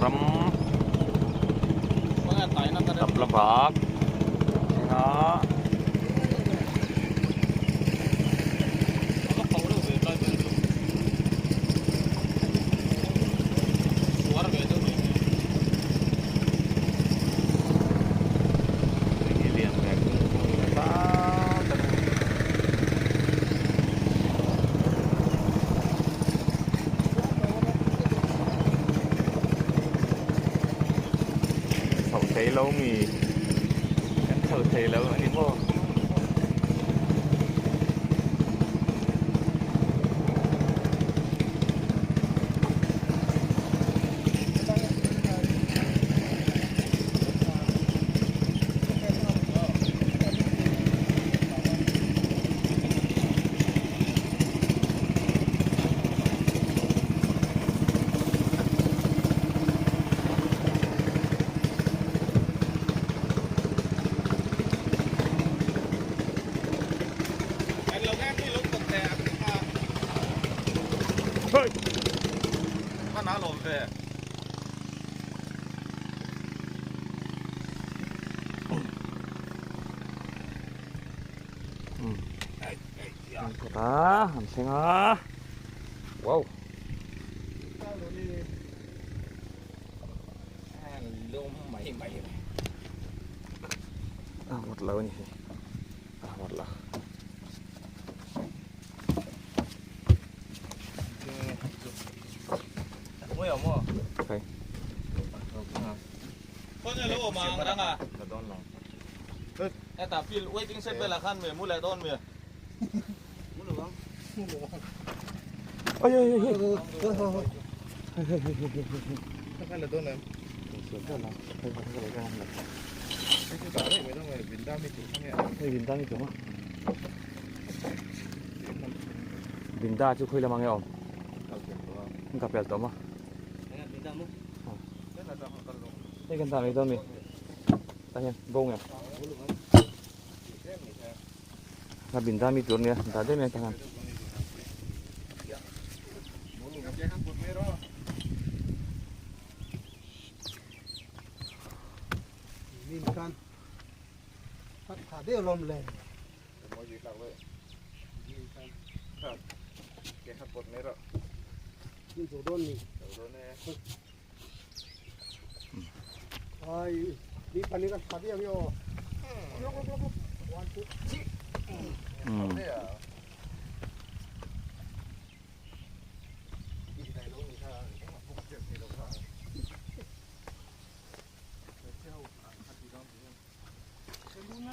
ram tabla bak thleng a. Chho thei lo mi kan chho thei lo a ni maw. Ta an thleng a wow a vawt lo a ni hi a vawt lo. Binda chu khawi lamah nge awm? Ka pel tawh maw? Hei kan dah mai dawn mi? Tah hian bo nge? Ka binda mi tur nia dah daih mai tah hian.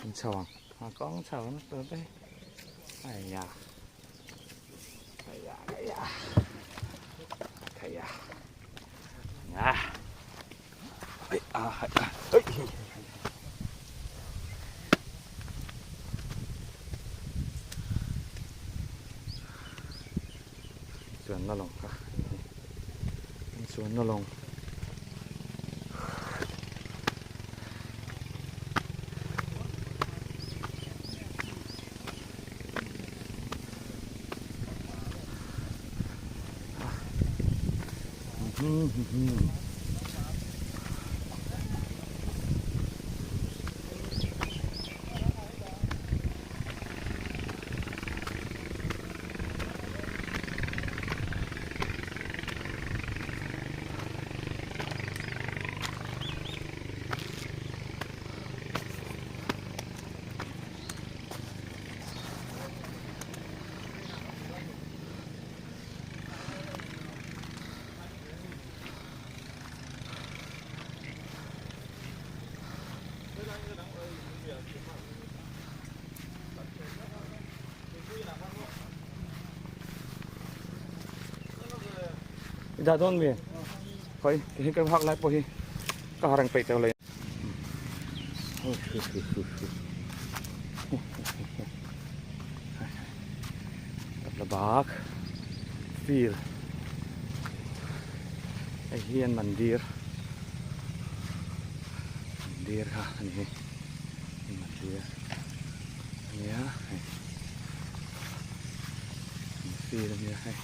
An chho ang a kawng chho na tur te hi ai a ai a ai a ai a ai chuan na lawng kha chuan na lawng. Dah dawn mi khawi hi ka hak lai pawh hi ka ha reng peih teuh lo. Tabla bak field hei hi an mandir mandir kha a ni hi mandir a nia hei field a nia hei.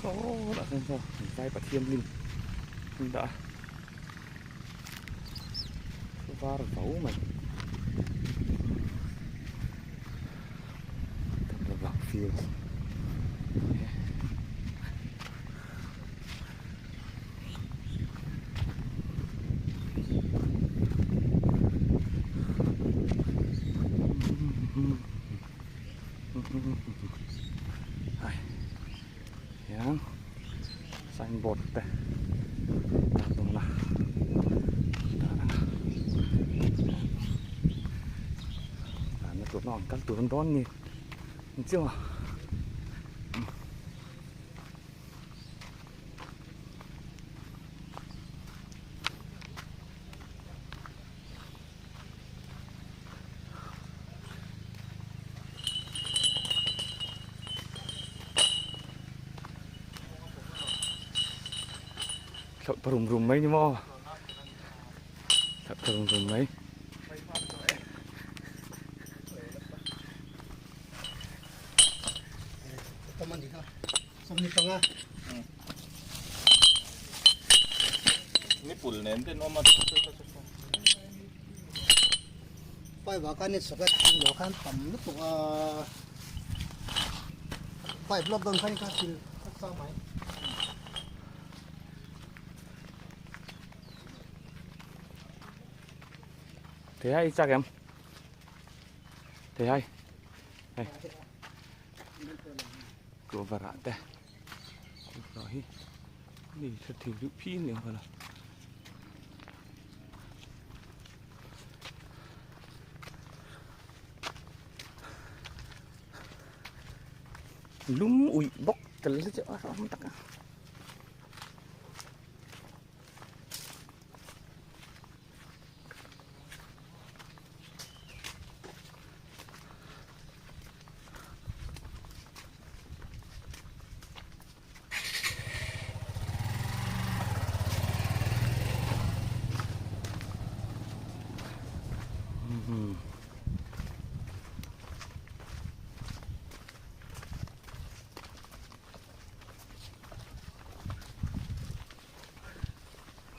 Sawtah sawn saw an vai pathian lim an dah a var vau mai damlobak field. Hian signboard te a dawn a tlanna tur pawh an kal tur an dawn ni ang chiu a. Thlauh ta rum rum mai ni maw thlauh ta rum rum mai. Pipe ah khan socket lo khan tam lutuk a pipe lawk dawn khan ka sil nasa mai. Thei hai chak em thei hai hei cover ah te cover hi ni tha thei duh phi ni ang kha la. Lum uih bawk tel hi chu a hrehawm tak a.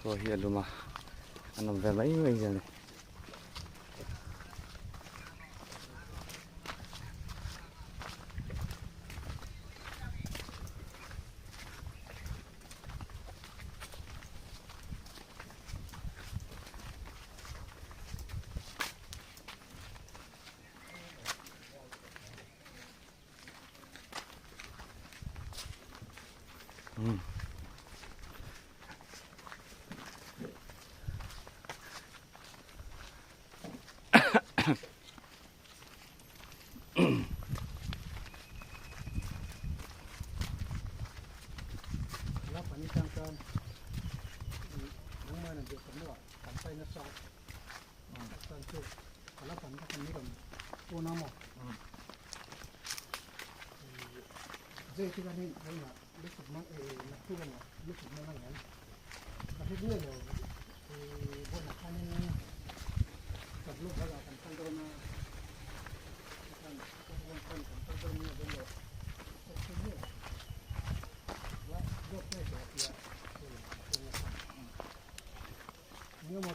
Khua hi a lum a a nawm ve mai mai zel a ni.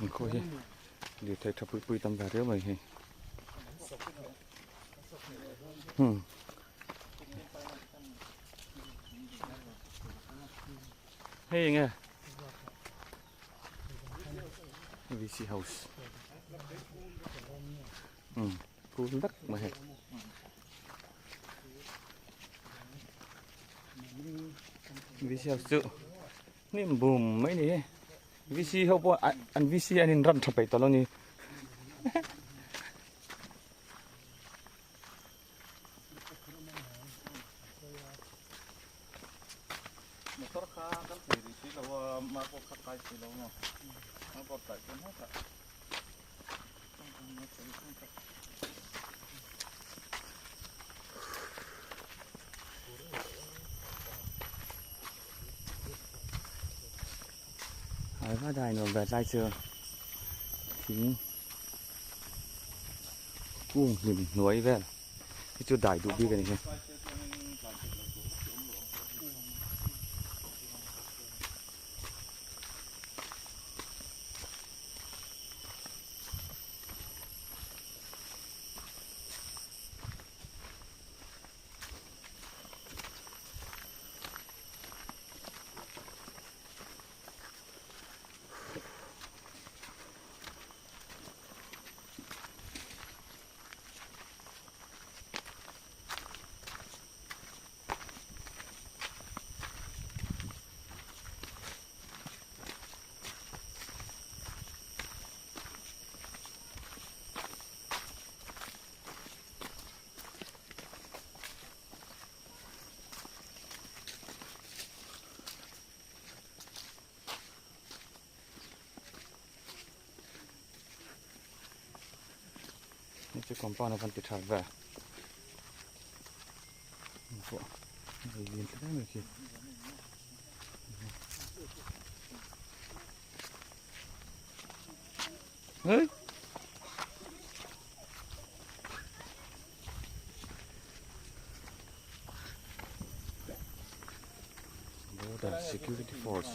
An khaw hi lirthei tha pui pui tam ve riau mai hei. Hei enge VC house cool tak mai hei. VC house chu hnim bum mai ni VC ho pawh an VC an in ran tha peih tawh lo ni. Motor kha kan thei rih si lo a, marble kha kai si lo maw? Marble kai chu hmasa. Ai va dai nuam ve tlai chu thing kung hlim hnuai vel hi chu dai duh bik a ni hi. Compound a van ti tha ve. Pawh a lian tha hle mai khi. Hey. Border Security Force.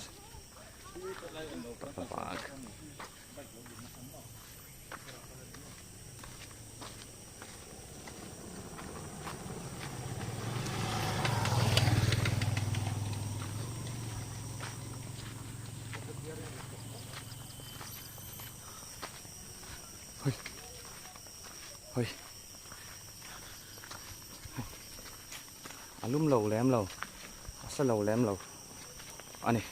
Park. Hoi. Hoi. A lum lo lem lo. A sa lo lem lo. A ni.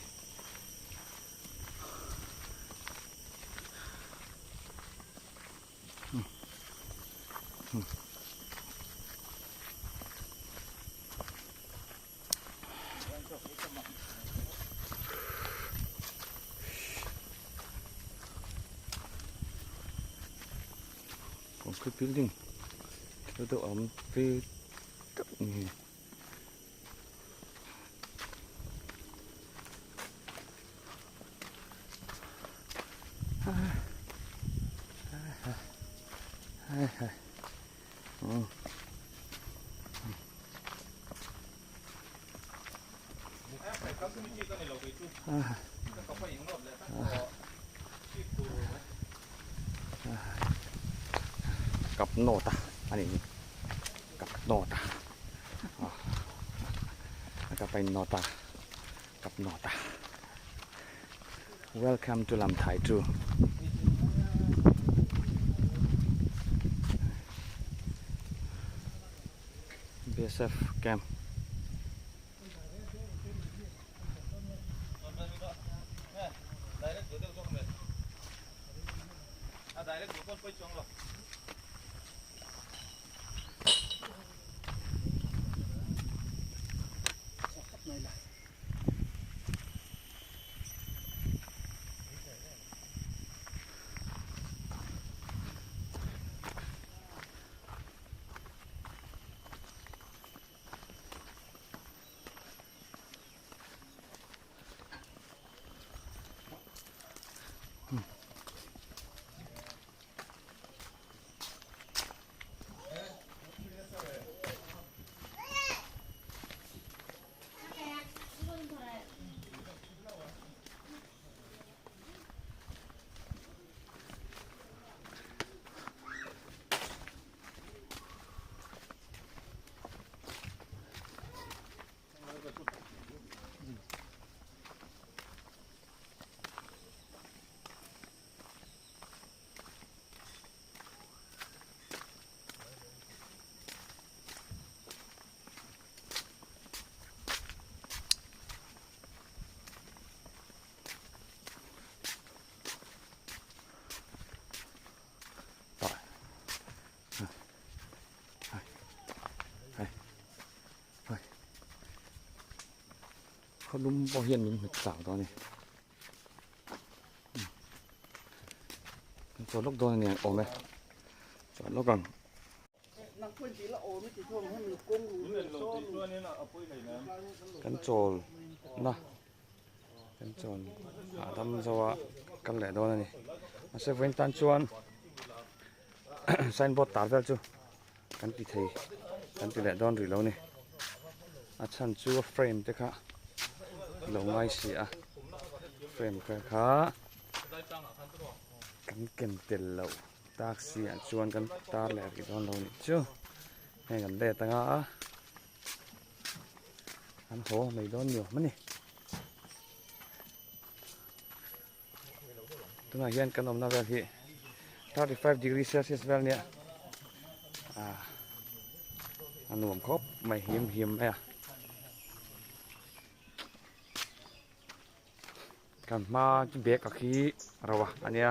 Concrete building thil deuh a awm ve deuh a ni. Kap nawt a a nih hi kap nawt a a kap a in nawt a kap nawt a welcome to lamthai chu. BSF camp. Khawlum pawh hian min hmet chak dawn a ni. Kan chawl lawk dawn a ni ang awm e. Chawl lawk ang. Kan chawl na kan chawl hahdam zo a kal leh dawn a ni. Mahse vawiin tan chuan signboard tar vel chu kan ti thei kan ti leh dawn rih lo a ni. A chhan chu a frame te kha lo ngai si a frame te kha kan ken tel loh. Taxi ah chuan kan tar leh rih dawn lo nih chu heng an let anga an haw mai dawn ni awm a ni tunah hian kan awmna vel hi 35 degree celsius vel nia ah a nuam khawp mai him him mai a. Kan hma chu bag a khi ro a ania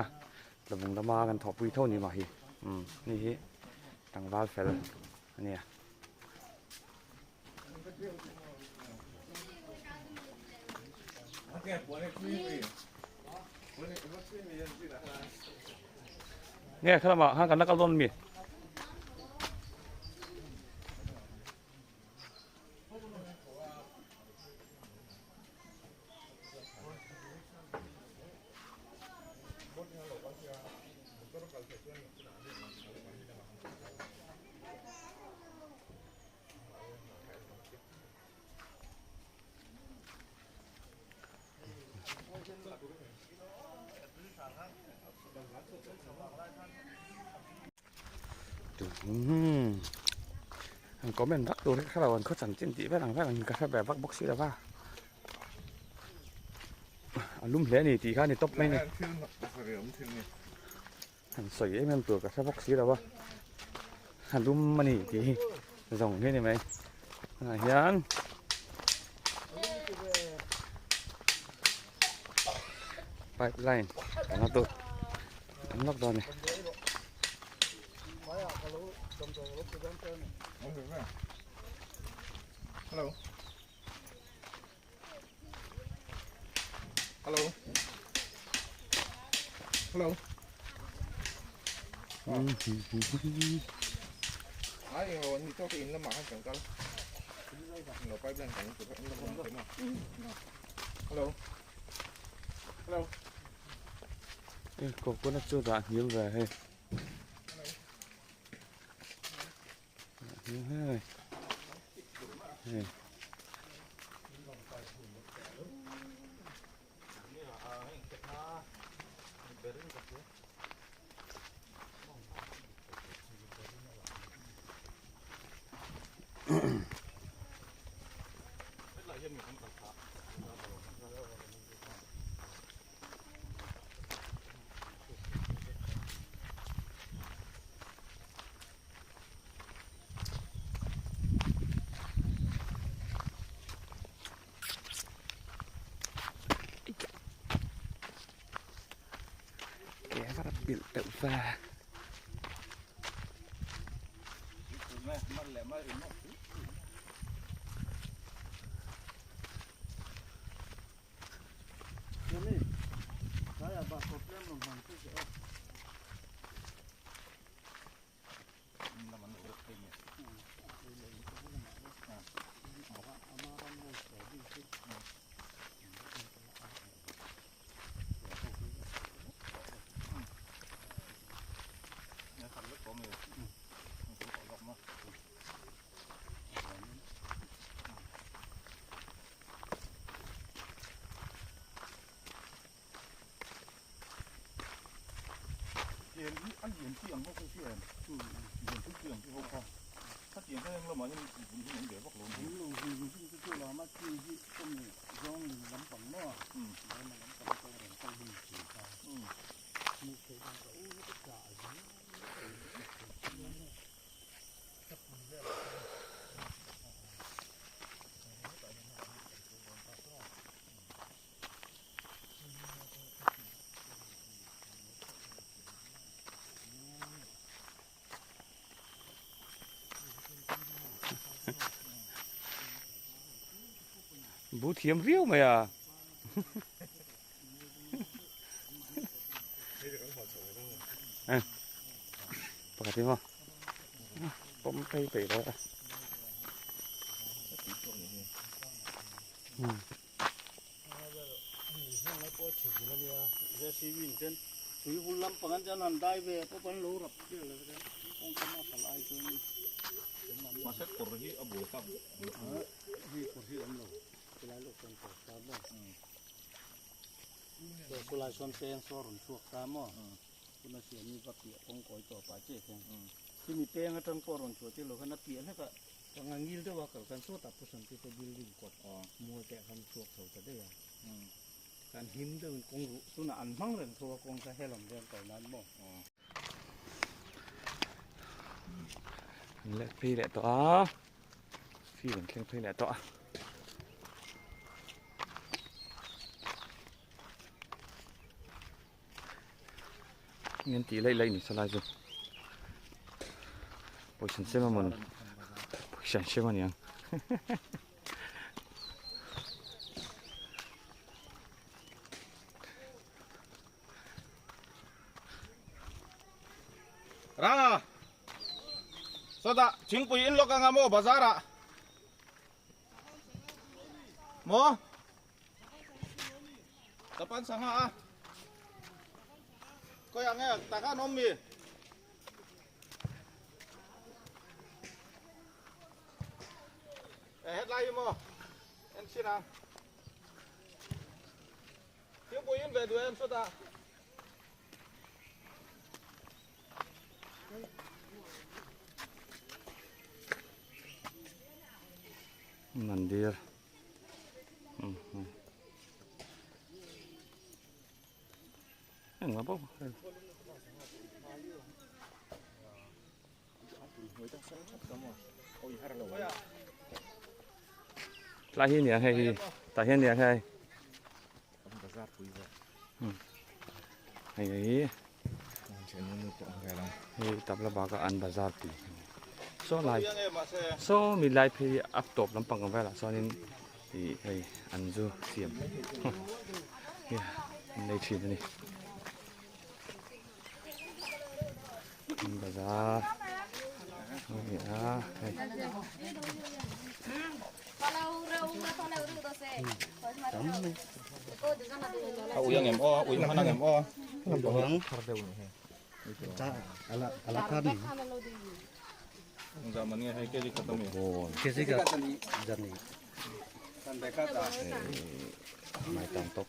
tlawng lama kan thawhpui tho ni mah hi umm hei hi tlangval fel ania. Nge khalamah khan kan la kal dawn mi? Umm an comment vak tur hi ka hrelo an khaw chanchin tih vel ang vel ang ka hre ve vak bawk si lo va a lum hle a ni tih kha a ni tawp mai a ni an sawi em em tur ka hre bawk si lo va a lum a ni tih hi zawng hi a ni mai tunah hian pipe line kan la tur an lak dawn a ni. Hello. Hello. Hello. Ai rồi ni to in lamah khan kan kal. Lo pipeline kan tu in lamah kan Hello. Hello. Ê, coconut chu dah hniam ve hei. Dah hniam hei. Hei. Ke a va bilh deuh va. Bu thiam viau mai a. Pakhat hi maw pawm phei peih lo a. An let phei leh tawh a field an thleng phei leh tawh a. Eng tih laih laih ni sa lai chu pawisa an sem a mawni pawisa an sem a niang. Ranga sawtah thingpui in lawk anga maw bazar ah maw Tapan sangha a khawiah nge tah khan awm mi e hetlai hi maw en chhin ang thingpui in ve duh em sawtah. Mandir. Engah pawh. Lai hi nia hei hi tah hian nia hei hei hi hei tabla baka an bazar tih saw lai saw mi lai phei a tawp lampang ang velah chuanin ih hei an zu siam hi an nei thin a ni. Bazar a ni a hei. Mai tam tawk.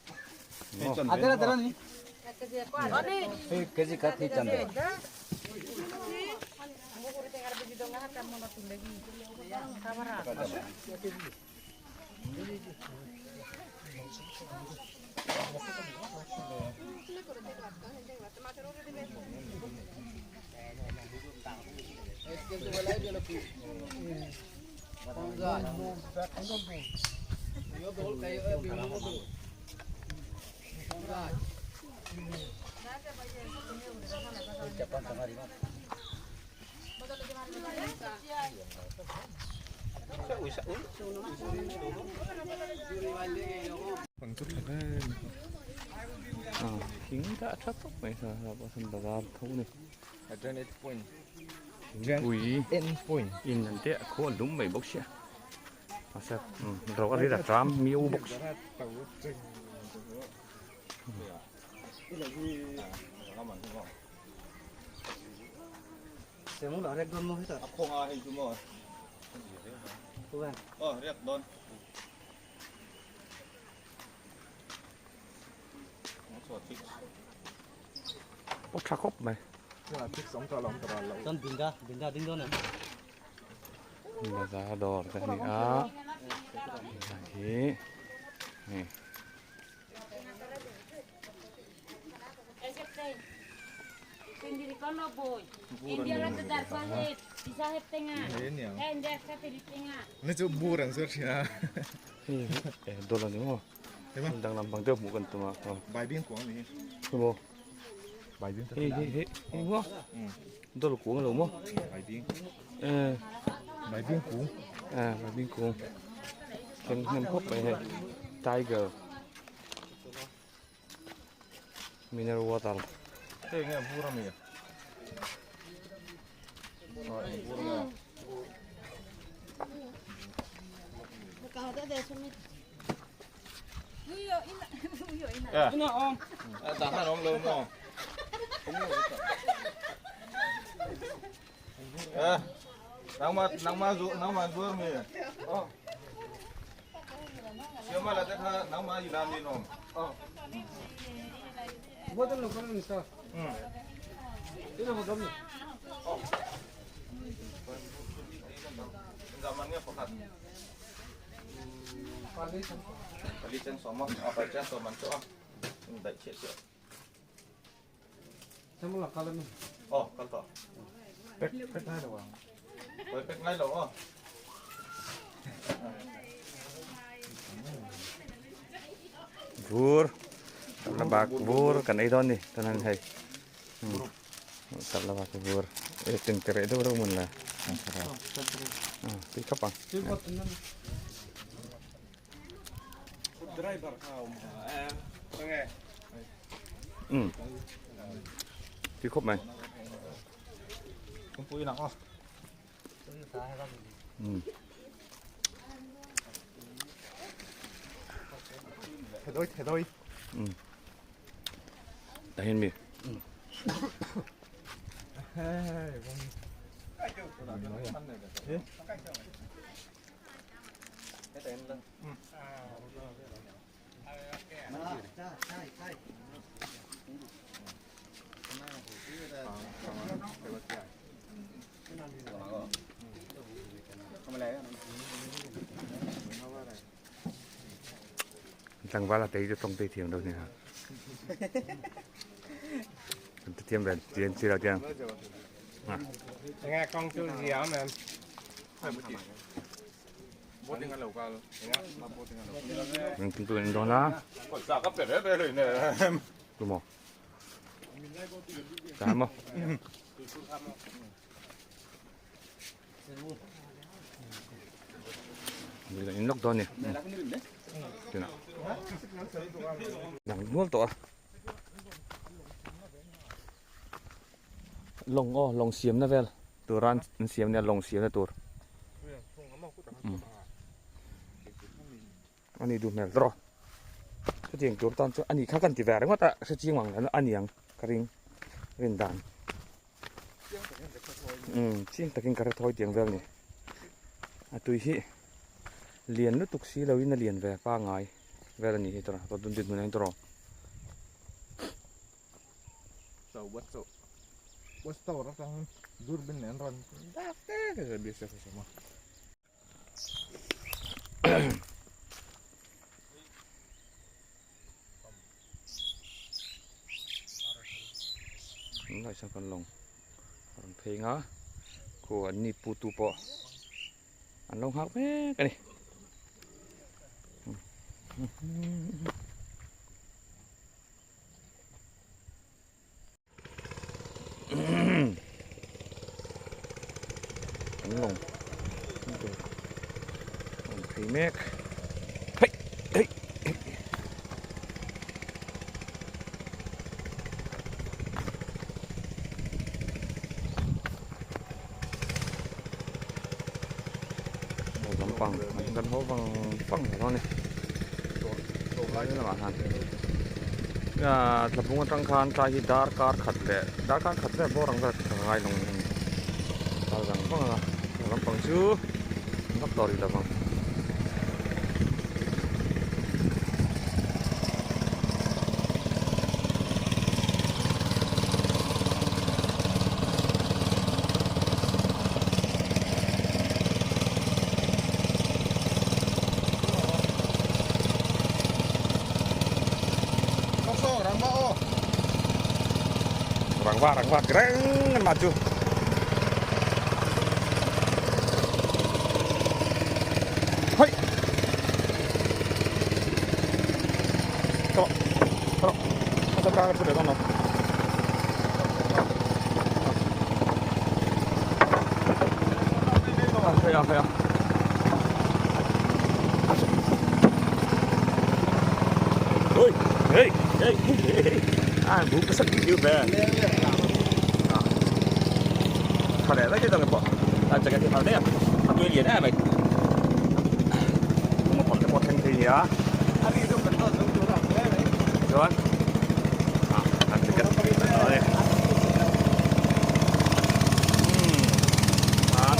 Thing dah tha tawp mai kha bazar tho ni. Thingpui in an te a khaw a lum mai bawk sia mahse ro a ri ram miau bawk sia. Pawh tha khawp mai. Bazar dawr te a ni a hi hei. Hei dawr a ni maw danglam bang deuh hmuh kan tum a maw hei hei hei hei maw dawr kung a lo maw eh kung thleng hnem khawp mai hei tiger. Mineral water. Vur tabla bak vur kan ei dawn ni chuanin hei tabla bak vur e tung te reh deuh deuh hmun la tui khawp ang. Tui khawp mai. Tah hian mi. Tlangval a tei chu tawng tei thiam lo nia. Kan ti thiam ve chian si lo chiang. Enge kawng chu zia awm em? Eng tin tu in dawn a. Tu maw? Ta maw? In lawk dawn ni. Tuna. Nang nual tawh a. Lawng aw lawng siamna vel tura an siam nia lawng siamna tur. Ani duh hmel tawh. Chutiang tur tan chuan ani kha kan ti ve ringawt a hre chiang ang hlana ani ang ka ring rin dan. Umm chiang takin ka hre thawi tiang vel ni. A tui hi lian lutuk si lo in a lian ve pangai vel ani hi tawh a tun dinhmun ah hian tawh. So what's up? What's tower atang durbin nen rawn dak tek a BSF a sawm a. Tunlai chuan kan lawng a rawn phei nga khu an ni pu tu pawh an lo nghak mek a ni. An lawng tur a rawn phei mek hei hei hei lampang kan haw vang vang hlawm a ni. Lamah khan tlabung atang khan tlai hi darkar khat leh darkar khat vel bawr ang vel ka ngai lawng a ni kal vang vang a lampang chu vak tawh rih lovang. Rangva rangva reng an mah chu. Hei. Tawh. Tawh. Asa berang sudah tono. Hei ah hei ah. Ôi, hey, hey, hey. À, bú cái sắc như về. Thật lẽ cái dòng bỏ. À, chẳng cái thằng đấy à. Thằng tôi liền à mày. Một cái một thanh thì á. Rồi. À, ăn cái. Rồi. À.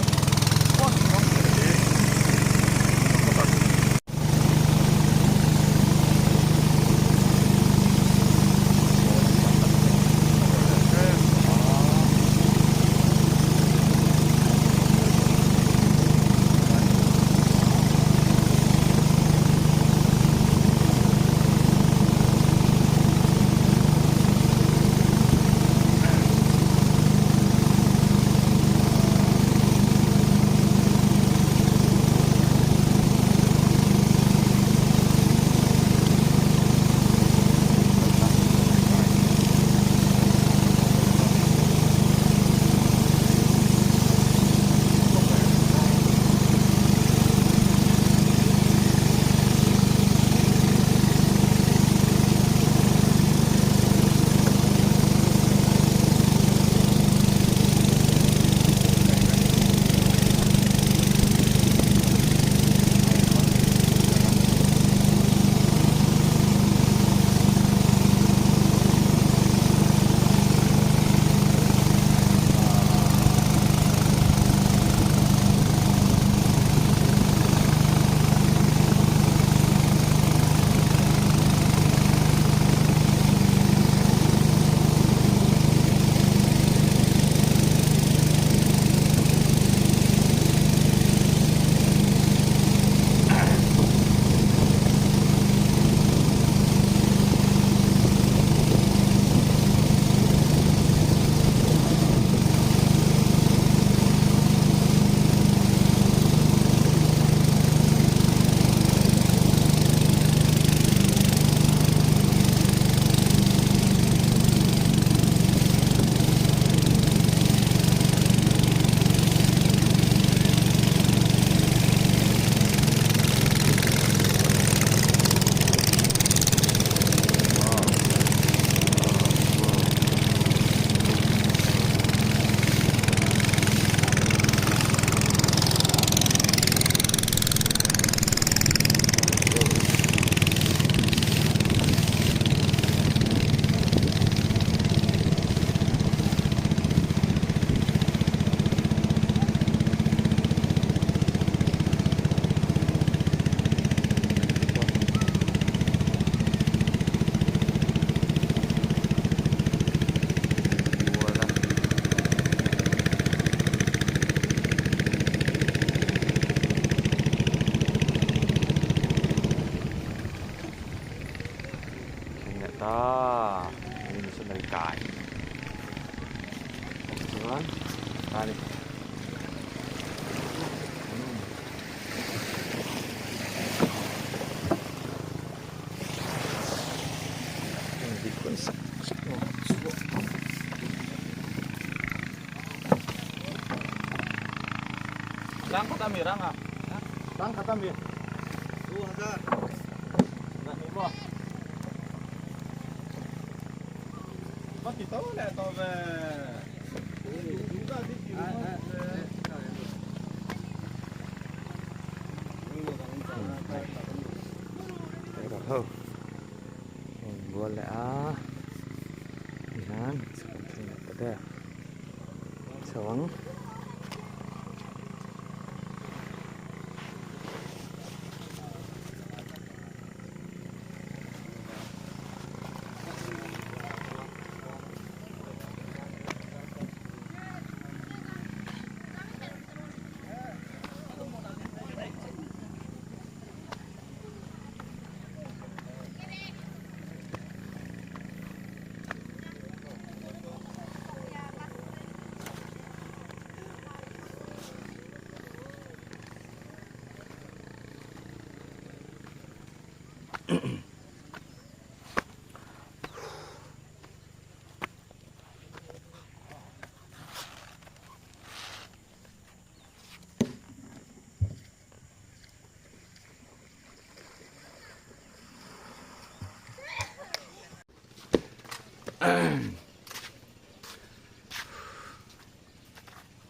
Tang khat ami rang a. Tang khat ami. 2000. Na ni mo. Ba ti to le to ve. Ho. Bual leh a. Tihian chhuk an thleng leh ta der. Chho ang.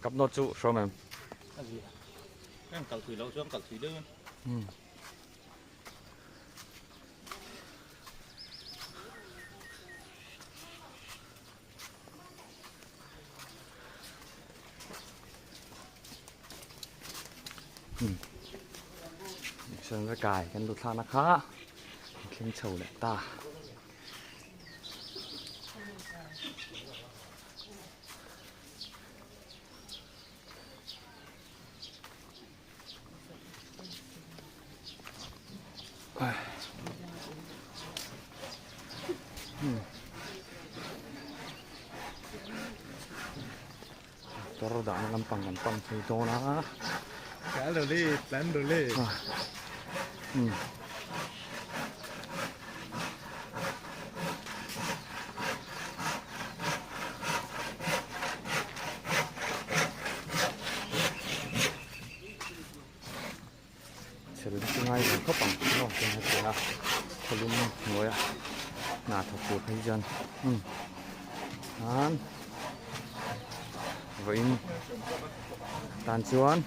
Cặp nốt trụ sao em? Em cầu thủy lâu xuống cầu thủy đưa. Sơn cái cài kan lut thlak na kha thleng chho leh ta. Motor dahna lampang kan pan phei dawn a. Chhel chu ngai ve khawp ang maw chuan hetiang a khawlum hnuaia hna thawk tur phei chuan umm an vawiin tan chuan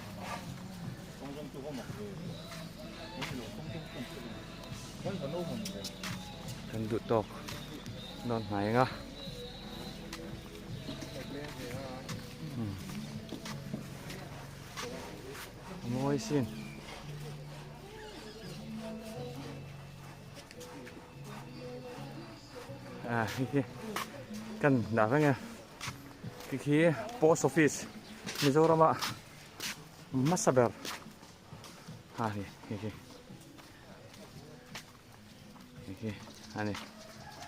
kan duh tawk dawn hnai ang a. A mawi sin. À khi khi kan dah reng e khi khi post office Mizoram ah hmasa ber ha hi khi khi khi khi a ni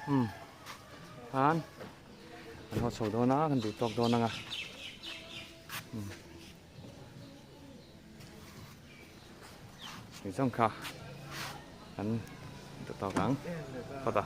umm khan an haw chho dawn a kan duh tawk dawn ang a umm. Ni zawng kha an ta tawk ang phawt a.